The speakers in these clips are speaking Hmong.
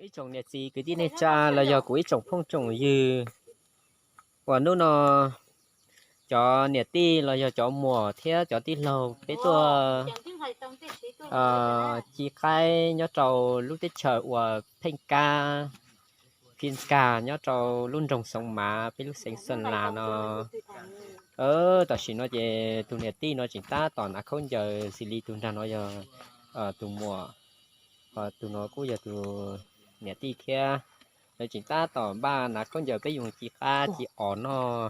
Ib tsoom niam txiv kwv tij neej tsa los yog kuv ib tsoom phooj tsoom ywg uas hnub no cov niam tij los yog cov muam thiab cov tij laug peb tuaj ci qaib nyob rau lub teb chaws uas Pheej Kab, Pheej Kab nyob rau lub nroog Xoov Mav peb lub xeev Xeeb Las no. Tam sim no ces tus niam tij no tseem tab tom hnav khaub ncaws xws li tus nrag no yog tus muam, tus no kuj yog tus niam tij thiab. Lawv tseem tab tom npaj hnav khaub ncaws peb yuav ci qab ci os noj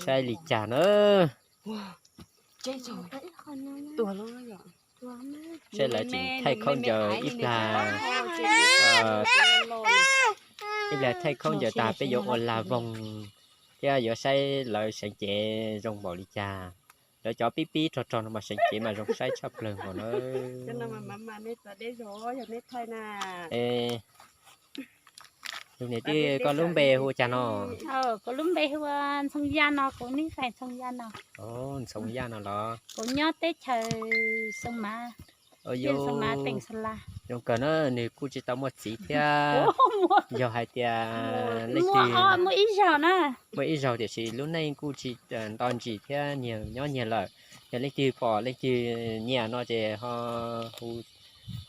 saib li cas na. Saib lawv tseem thaij khaub ncaws ib plag, ib plag thaij khaub ncaws tas peb yuav ua lag voog thiab yuav saib lawv seev cev zoo npaum li cas. Lawv cov pib pib rog rog no mas seev cev mas zoo saib tshaj plaws nkaus na. Tus niam tij koj lub npe hu cas no? Kuv lub npe hu ua Ntxhoo Yaj no, kuv nib fais Ntxhoo Yaj no. Ntxhoo Yaj no los? Kuv nyob teb chaws Xoo Mav, Xoo Mav teem Xa La. Zoo kawg na, nws kuj tsis tau muaj txiv thiab. Yog hais tias leej twg muaj ib zaug na, muaj ib zaug tiam sis lub neej kuj tsis nto ntsis thiab nyias nyob nyias lawm. Yog leej twg pom leej twg nyiam no ces ho hu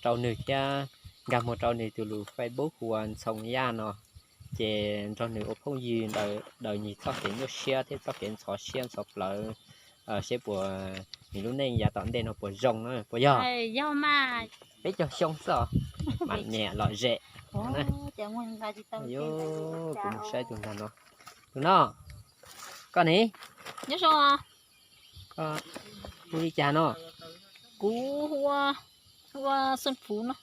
rau nws thiab, nkag mus rau nws tus lus Facebook hu ua Ntxhoo Yaj no, ces nrog nws ua phooj ywg ntawm daws nws txoj kev nyuaj siab thiab txoj kev ntxhov siab ntxhov plawv, seb puas nws lub neej yav tom ntej no puas zoo na puas yog? Peb caug xyoo xwb os, mas niam lom zem. Kuv mus saib tus ntag no. Tus no, koj ne? Nyob zoo. Koj hu li cas no? Kuv hu ua Xuân Phú no.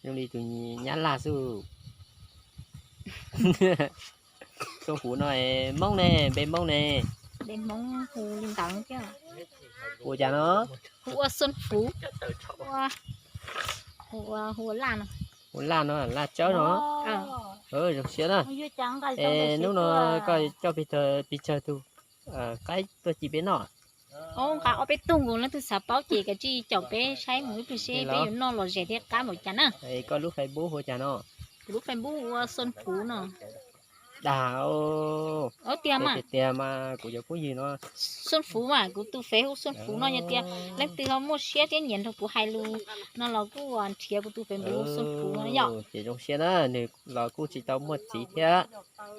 Zoo li tus nyab laj xwb. Xuân Phú no, Hmoob ne, npe Hmoob ne? Npe Hmoob hu li ntawd thiab. Hu cas no? Hu ua Xuân Phú. Hu ua Laj no. Hu Laj no, Laj Tsawb no. Zoo siab na. Es hnub no koj coj pes tsawg tus qaib tuaj ci peb noj? Nqa ob peb tug nkaus, leej twg xav paub ces kav tsij caum peb saib mus ib pliag seb peb yuav noj lom zem thiab qab npaum cas na. Koj lub Facebook hu cas no? Kuv lub Facebook hu ua Xuân Phú no. Dag, tiag mas, kuv cov phooj ywg no. Xuân Phú mas, kuv tus Facebook Xuân Phú no, yog tias leej twg ho muaj siab thiab nyiam nrog kuv hais lus no los kuj nrhiav kuv tus Facebook Xuân Phú no yom. Ces zoo siab na, nws los kuj tsis tau muaj txiv thiab,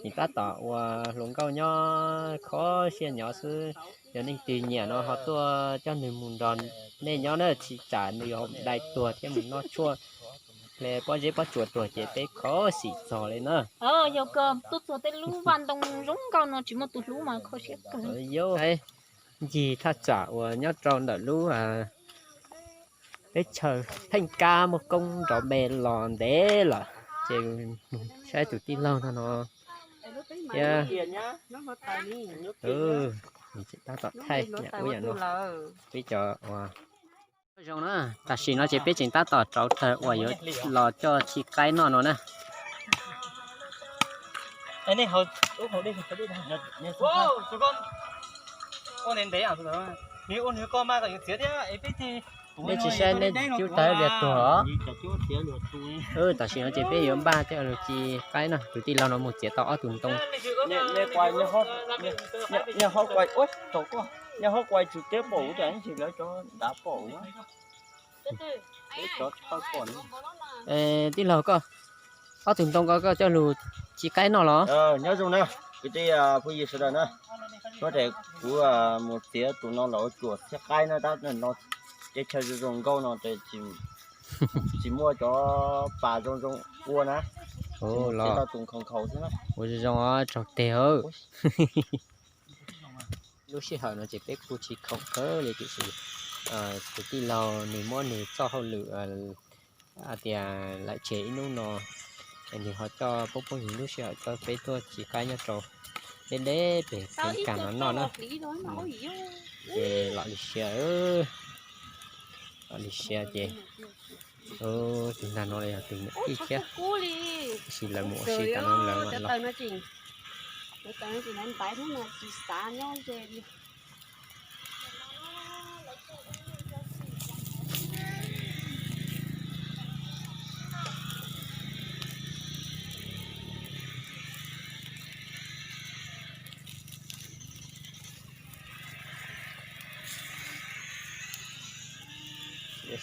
nws tab tom ua hluas nkauj nyob kho siab nyob xwb. Yog leej twg nyiam no ho tuaj coj nws mus nrog nej nyob na, tsis tsam nws dai tuag thiab mus noj tshuaj hle pob zeb pob tsuas tuag ces peb kho xim txog li na. Yog koj tuaj txog tej lub vaj ntoo zoo nkauj no tsis muaj tus hlub mas kho siab kawg. Ncig thaj tsam uas nyob rau ntawm lub teb chaws Pheej Kab muaj koob nrov me los ntev lawm, ces saib tus tij laug no no thiab. Tab tom thaij ub yam no, peb cov uas zoo na, tam sim no ces peb tseem tab tom rauv taws uas yuav los coj ci qaib noj no na. Nej tsis saib nej cub tawg liag tuag os. Tam sim no ces peb yuav npaj coj los ci qaib no, tus tij laug no mus txiav tau ob tug ntoo. Nej ho kuai tsum teb pom ua cas tsis lawv cov ntav pom. Tij laug koj, ob tug ntoo ko koj coj lug ci qaib noj los? Nyob zoo na, kwv tij phooj ywg sawv daws na, hnub no kuv mus txiav tus no los ua cuam ciab qaib na, tab no teb chaws zoo zoo nkauj no ces tsis muaj cov pas zoo zoo ua na, txiav tau tus nkhaus nkhaus xwb na. Ua zoo zoo raug teg. Lub sij hawm no ces peb kuj tsis khoom kawg li tiam sis tus tij laug nws muab nws txoj hauj lwm hais tias lam tseg ib hnub no, nws ho coj poob poob yus lub sij hawm coj peb tuaj ci qaib nyob rau deb deb pem Pheej Kab no noj na. Ces lom li siab, lom li siab ces tus ntag no yog tus niam tij thiab, tab sis lawv mus ua si tas no lawv los.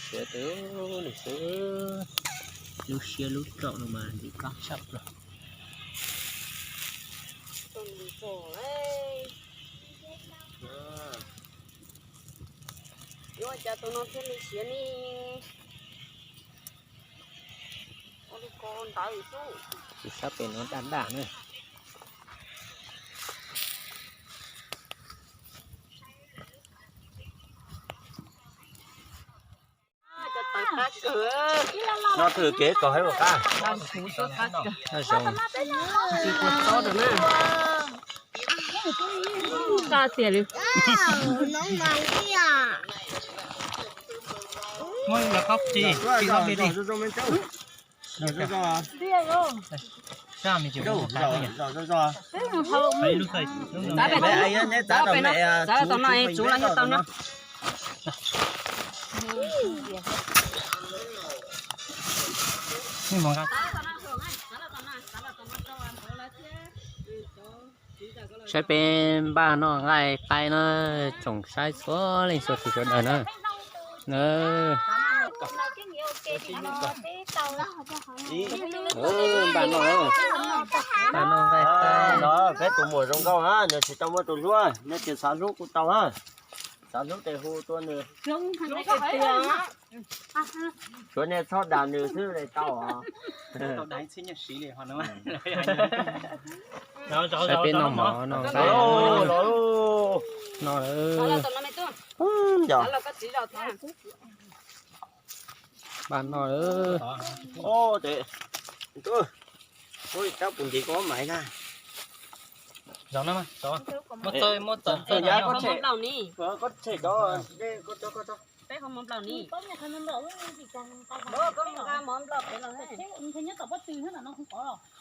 Siav tus nws xwb, lub siab lub tsaum no mas ntim kab tshaj plaws. Yuav ua cas tus no thiaj li siav ne? Ua li ko ntawd xwb. Tus sab pem no daj daj na. No twg kev kom haib ua qab. Zoo. Qab tiag li. Muab los qab tsis, tsis qab li. Saib peb npaj noj nqaij qaib na, tsoom saib txhua leej txhua tus sawv daws na. Npaj noj nqaij qaib. Peb tus muam zoo nkauj na, nws tsis tau muaj tus hlub, nej tsis xav hlub kuj tau na. Xav hlub ces hu tuaj nws. Tsuav nej txhob dag nws xwb li tau os. Saib peb noj mov noj nqaij. Noj lawm. Npaj noj lawm. Tab pus ntiv ko maiv na. Zov na, zov. Muab txawj, muab txawj, txawj yav ko tshem, ko tshem cov.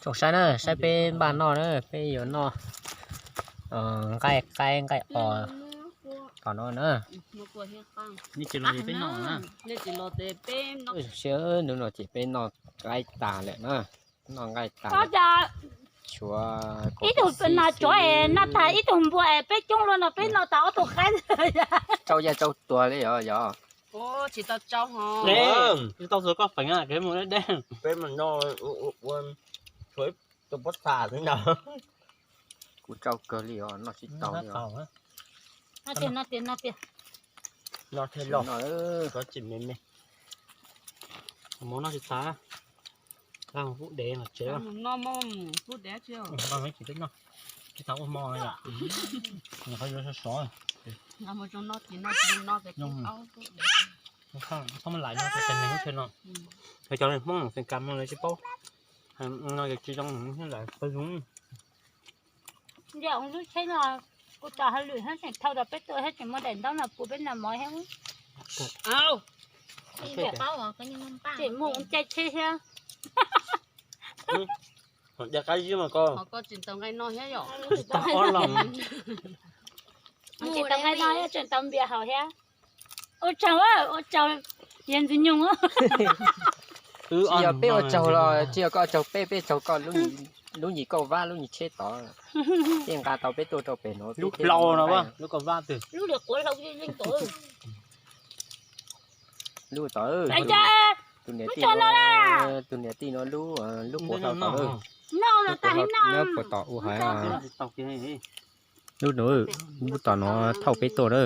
Tsoom saib na, saib peb npaj noj na, peb yuav noj nqaij qaib nqaij os tom no na. Siab hnub no ces peb noj nqaij tas lawm na. Noj nqaij tas. Tshuav ib tug nas tsov es noj tag ib tug npua es peb coob luaj no peb noj tag ob tug qaib. Tsau yaj tsau tuag li os yog. Tsis tau txog koj feem, peb mus noj ua tshuav ib tug pob txha xwb ntag. Kuv tsau kawg li os, noj tsis tau li os. Noj tiag, noj tiag, noj tiag. Noj thiaj loj, noj tsis me me. Mov noj tsis tas, tab mus pub dev los tsev. Tsis tau ua hmo li os. Qhov yuav sov sov. Txhob muab lais no, txhob muab lais no, cov Hmoob feem kam no lawv tsis paub. No yog tsis zoo lais pawg lug. Ntiag, lub tsheb no kuv tos hauj lwm thiab tseem thau rau peb tuaj thiab tseem muaj daim ntaub no puv peb noj mov thiab. Tseem mus caij tsheb thiab. Qab zib mas ko, tsis tau nqaij no thiab, tsis tau nqaij no thiab tseem tau npias haus thiab. Ua tsaug, ua tsaug, yog ntxwg nyoog. Tsis yog peb ua tsaug los tsis yog koj tsaug peb, peb tsaug koj. Lub nyim koj vab lub nyim tsheb tod, thiaj nqa tau peb tuaj rau pem no. Lub hlau no, lub koj vab twg? Lub quav hlau yeej tod. Lub tod, tus niam tij no, tus niam tij no lub, lub quav hlau tod. Lub quav hlau nyob puag tom u haiv. Lub no, lub tom no thauj peb tuaj na.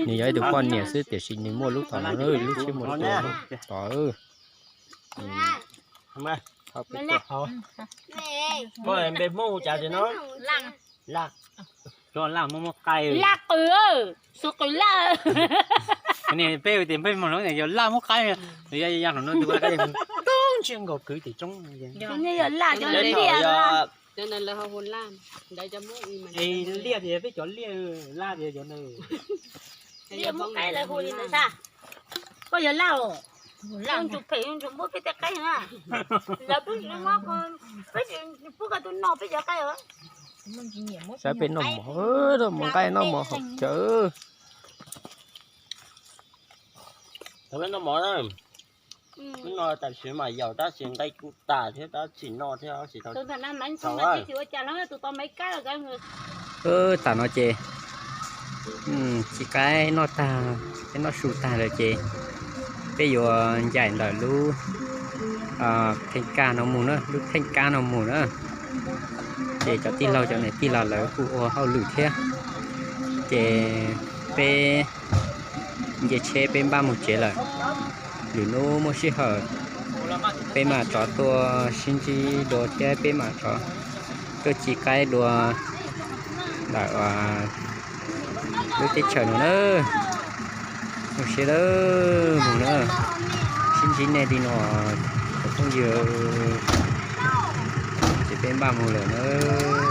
Nws yog ib tug poj niam xwb tiam sis nws muaj lub tom no, lub tsheb muaj lub tom. Thauj peb tuaj. Npe Hmoob hu cas tias no? Laj. Laj muab muab qaij. Laj qws, xu qws laj. Peb tias peb mus no yog laj muab qaib, yog no tus qaib toob ntshiab nkaus kwv tim roob. Yog laj, yog liaj. Liaj tias peb cov liaj, laj tias cov liaj muab qaib lawv hu li ntawd tag. Koj yog laj os. Laj ntsuj phem ntsuj muab peb tej qaib na. Lawv peb tsis muab, peb tsis pub koj tuaj noj peb cov qaib os. Saib peb noj mov, noj mov nqaij noj mov haus cawv. Noj mov na. No tam sim mas yaum tab sis nqaij kuj tas thiab tab sis no thiab. Tam no ces txiv qaib noj tag, txiv qaib noj su tag lawm ces peb yuav ncaim ntawm lub theej kab no mus na, lub theej kab no mus na. Ces cov tij laug cov niam tij los lawv kuj ua hauj lwm thiab. Ces peb nce tsheb peb npaj mus tsev lawm. Lwm hnub muaj sij hawm peb mam rov tuaj sib ntsib dua thiab peb mam rov tuaj ci qaib dua ntawm lub teb chaws no na. Zoo siab lawm mus na, sib ntsib nej li no cov phooj ywg. Ces peb npaj mus lawm na.